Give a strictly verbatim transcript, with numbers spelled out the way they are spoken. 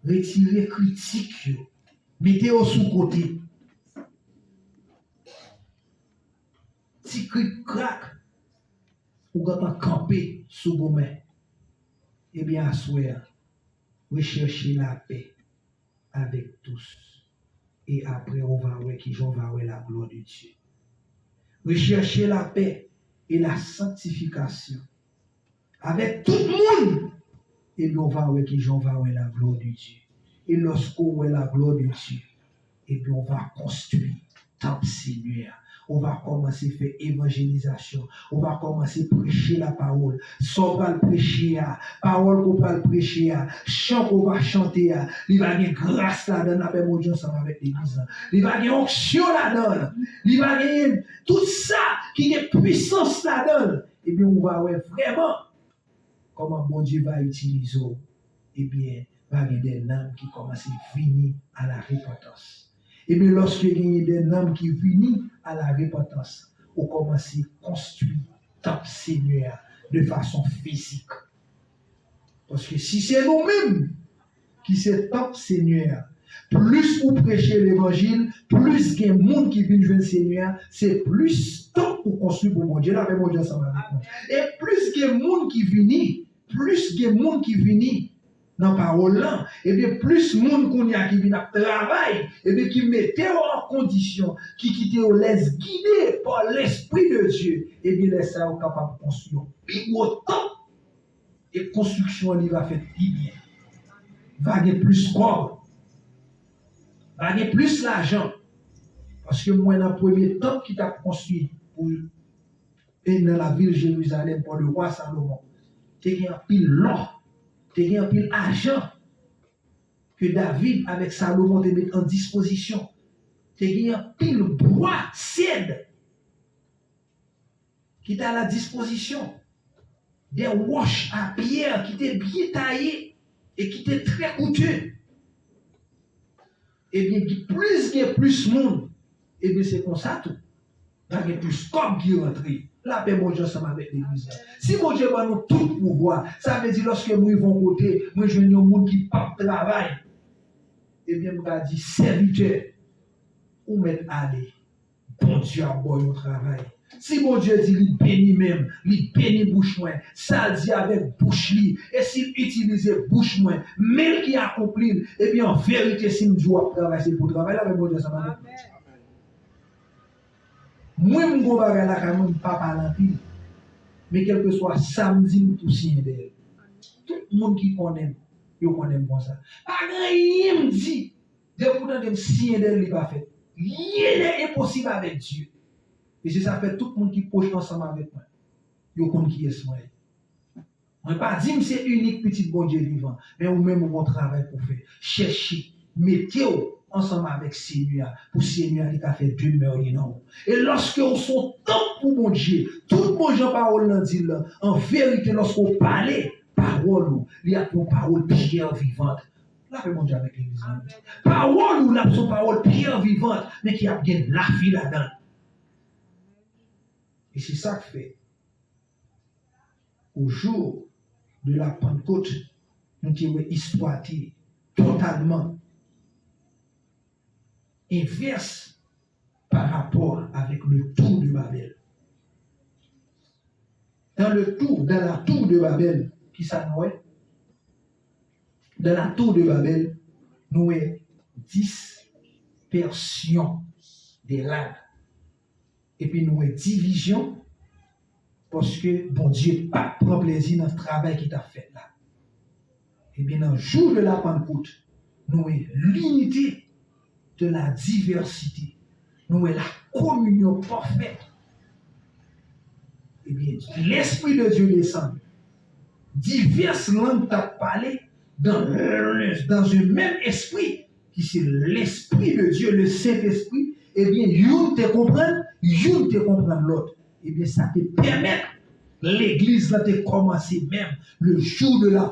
Retire kritik yo. Mete yo sou kote. Ti krik krak, ou gentan kanpe sou goumen. Ebyen, aswè a, rechèche lapè avèk tous. E apre, ou va wè kijan ou va wè la gloire de Dieu. Recherchez la paix et la sanctification avec tout moun, ebyen, ou va wè kijan ou va wè la gloire de Dieu. E lòske ou wè la gloire de Dieu, ebyen, ou va konstwi tanp Senyè a. Ou va kòmanse fè evanjelizasyon. Ou va kòmanse preche lapawòl. Sa w pral preche a, pawòl ke w pral preche a, chan ke w va chante a, li va gen gras ladan l, lapè Bondye ansanm avèk legliz la. Li va gen onksyon ladan l. Li va genyen tout sa ki gen pwisans ladan l. Ebyen, ou va wè vrèman kòman Bondye va itilize w, ebyen, va gen de nanm ki kòmanse vini a la repantans. Ebyen, lòske genyen de nanm ki vini a la repantans, ou kòmanse konstwi tanp Senyè a de fason fizik. Paske si se nou menm ki se tanp Senyè a, plis ou preche levanjil, plis gen moun ki vin jwenn Senyè a, se plis tanp ou konstwi pou Bondye. Lapè Bondye ansanm avèk nou. E plis gen moun ki vini, plis gen moun ki vini nan pawòl lan, ebyen, plis moun kounye a ki vin ap travay, ebyen, ki mete yo an kondisyon, ki kite yo lès gide pa Lespri de Dye, ebyen, lè sa yo kapab konstwi yon pi gwo tanp. E konstriksyon an, li va fèt pi byen. Va gen plis kòb. Va gen plis lajan. Paske m wè nan premye tanp ki t ap konstwi pou, e nan lavil Jerizalèm, pa le wa Salomon, te gen anpil lò, te gen anpil ajan ke David avèk Salomon te met an dispozisyon. Te gen anpil bwa sèd ki t a la dispozisyon, de wòch a pyè ki te byen taye e ki te trè koute. Ebyen, plis gen plis moun, ebyen, se konsa tou. Va gen plis kòb ki rantre. Lapè Bondye ansanm avèk legliz la. Si Bondye ban nou tout pouvwa, sa vle di lòske m rive yon kote, mwen jwenn yon moun ki p ap travay, ebyen, m ka di, sèvitè, ou mèt ale. Bondye ap ba w yon travay. Si Bondye di li beni men m, li beni bouch mwen, sa l di avèk bouch li, e si l itilize bouch mwen, men l ki akonpli l, ebyen, an verite, si m di w ap travay, se pou w travay, lapè Bondye ansanm avèk nou. Mwen, m gon bagay lakay mwen, m pa pale anpil. Men kèlkeswa sa m di, m tou siyen dèyè l. Tout moun ki konnen m, yo konnen m konsa. Pa gen anyen m di, depi w tande m siyen dèyè l, li pa fèt. Rien n'est impossible avec Dieu. E se sa k fè tout moun ki pwòch ansanm avèk mwen, yo konn kiyès mwen ye. Mwen pa di m se inik pitit Bondye vivan, men ou menm ou gon travay pou fè. Chèche, mete w ansanm avèk Senyè a, pou Senyè a li ka fè demè li nan ou. E lòske ou se yon tanp pou Bondye, tout bon jan pawòl lan di l lan, an verite, lòske w pale, pawòl ou, li ap yon pawòl pyè vivant. Lapè Bondye avèk legliz lan. Pawòl ou, l ap se yon pawòl pyè vivant, men ki ap gen lavi ladan l. E se sa k fè, au jour de la Pentecôte, nou te wè istwa te totalman envès pa rapò avèk le tour de Babel. Dans le tour, dans la tour de Babel, kisa nou wè? Dans la tour de Babel, nou wè dispèsyon de rad. Epi nou wè divizyon, paske Bondye pa t pran plezi nan travay ki t ap fèt la. Ebyen, nan jou de la Pannkot, nou wè linite de la divèsite. Nou wè la kominyon pafèt. Ebyen, Lespri de Dye desann. Divès lang t ap pale dans, dans un même esprit, ki se Lespri de Dye, le Sentespri. Ebyen, youn te konprann, youn te konprann lòt. Ebyen, sa te pèmèt legliz lan te kòmanse menm le jour de la